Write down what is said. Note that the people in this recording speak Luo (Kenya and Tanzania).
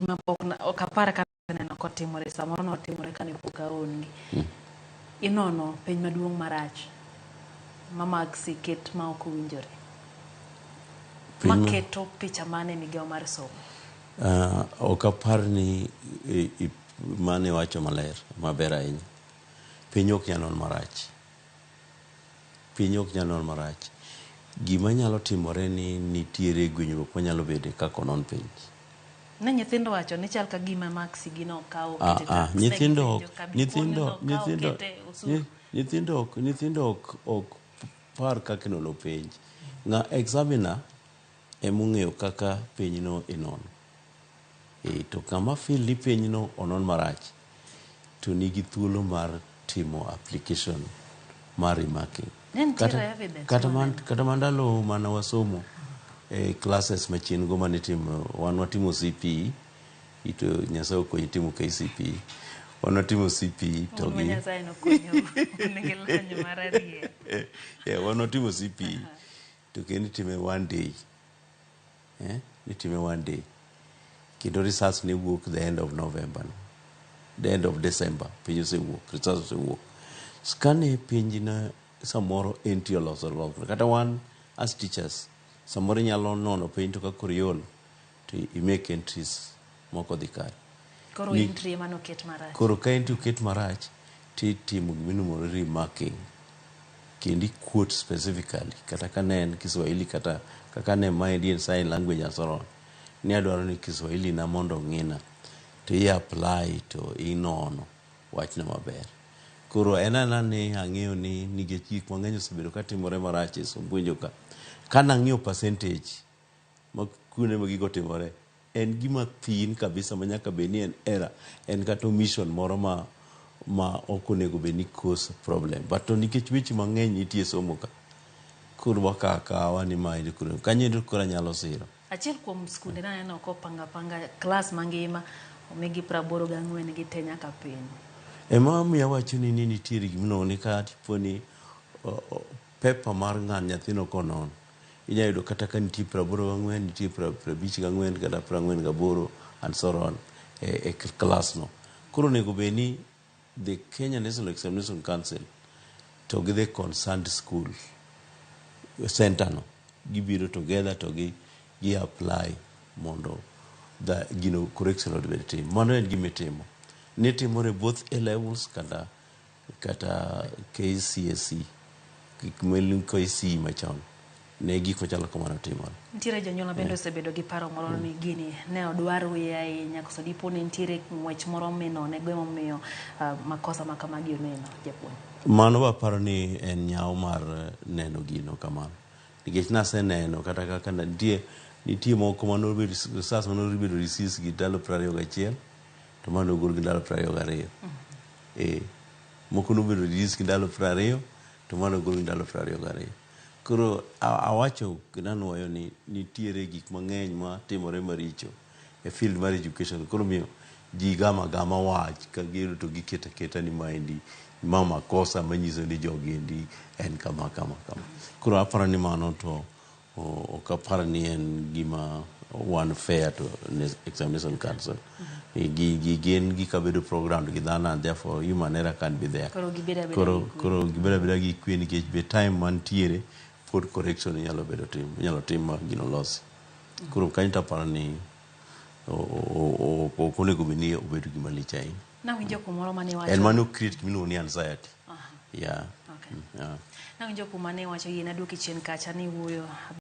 Gima pok ok apar ka neno kotimore, samoro notimore kane pok aonge. Inono penj maduong' marach ma maksi ket ma ok owinjore. Maketo picha mane e migawo mar somo? Ok apar ni mano iwacho maler maber ahinya. Piny ok nyal non marach. Piny ok nyal non marach. Gima nyalo timore ni nitiere gwenyruok manyalo bede kaka onon penj. Ne nyithindo wacho ni chal ka gima maksi gi nokaw Ah, okete ah, tax. Ne nyithindo gipenjo ok ka dipo ni nyithindo nokaw nyithindo okete osuru. Nyithindo ok par kaka inono penj. Ng'a examiner emong'eyo kaka penjno inono. E, to kama feel ni penjno onon marach to nigi thuolo mar timo application mar remarking. Ne nitiere evidence Kata man, maneno. kata man ndalo mana wasomo e classes machien go manitimo, wan watimo CPE to Nyasaye okonyi timo KCPE. Wan watimo CPE to Un ma gi Nyasaye nokonyo nigi lony mararieny. Yeah, wan watimo CPE to kendo itime one day, eh? Itime one day kendo results ne wuok the end of November no. The end of December penj osewuok, results osewuok. Kane penj na samoro entry oloso lokre, kata wan as teachers samoro inyalo nono penj to ka koro iol to i make entries moko dhi kare. Koro entry ema noket marach. Koro ka entry oket marach titimo gimiluongo ni remarking kendo i quote specifically, kata ka ne en Kiswahili, kata kaka ne maendi en sign language and so on, ni adwaro ni Kiswahili na mondo ong'ina to i apply to inono wachno maber. Koro en aena ni ang'eyo ni nikech gik mang'eny osebedo katimore marach e somb puonjo ka, kanang'iyo percentage ma kuonde ma gigo otimore en gima thin kabisa ma nyaka bed ni en error, en kata omission moro ma ok onego bed ni cause problem, but to nikech weche mang'eny nitie e somo ka, koro wakawo akawa ni maendi koro kanyo koro anyalo siro. Achiel kuom skunde naneno kopanga panga klas mangima omigi 84 gite nyaka piny. Ema omiyo awacho ni nitiere gimiluongo ni ka tipo ni paper mar ng'an nyathino konon inyalo yudo kata ka nitie 84, nitie 54 kata 48 and so on e klas no. Koro onego bed ni the Kenya National Examination Council to gi the concerned school center no gibiro together to gi apply mondo the gino correction obed tim. Mano en gima itimo. Nitimore both A levels kata KCSE, gik miluongo KCE machon ne gik machalo kamano timore. Nitiere jonyuol ma bende osebedo gi paro moro ni gini ne odwar wiye ahinya, koso dipo ni nitiere ng'wech moro minone go emomiyo makosa ma kamagi oneno, japuonj. Mano waparo ni en nyawo mar neno gino kamano. Nikech naseneno kata kaka nitie moko manobedo results manobedo release gi ndalo 21 to mano ogol gi ndalo 22. E, moko nobedo release gi ndalo 20 to mano ogol gi ndalo 22. Koro awacho kendo anuoyo ni nitiere gik mang'eny matimore maricho e field mar education. Koro miyo ji gama gama wach ka giyudo to giketo aketa ni maendi ma makosa manyiso ni jogi endi en kama kama kama. Koro aparo ni mano to ok apar ni en gima one fair to examination council. Gi gin gika bedo programmed gi dhano and therefore human error can be there. Koro gibedo abeda Koro gi kwe. Koro gibedo abeda gi kwe nikech be time mantiere pod correction inyalo bedo tim, inyalo tim ma gino losi. Koro kanyo to aparo ni ok onego bed ni obedo gima lich ahinya. Nawinjo kumoro mane iwacho En mano create gima iluongo ni anxiety. Yeah. Okay. Yeah. Nawinjo kuma ne iwacho yie naduoki chien kacha ni wuoyo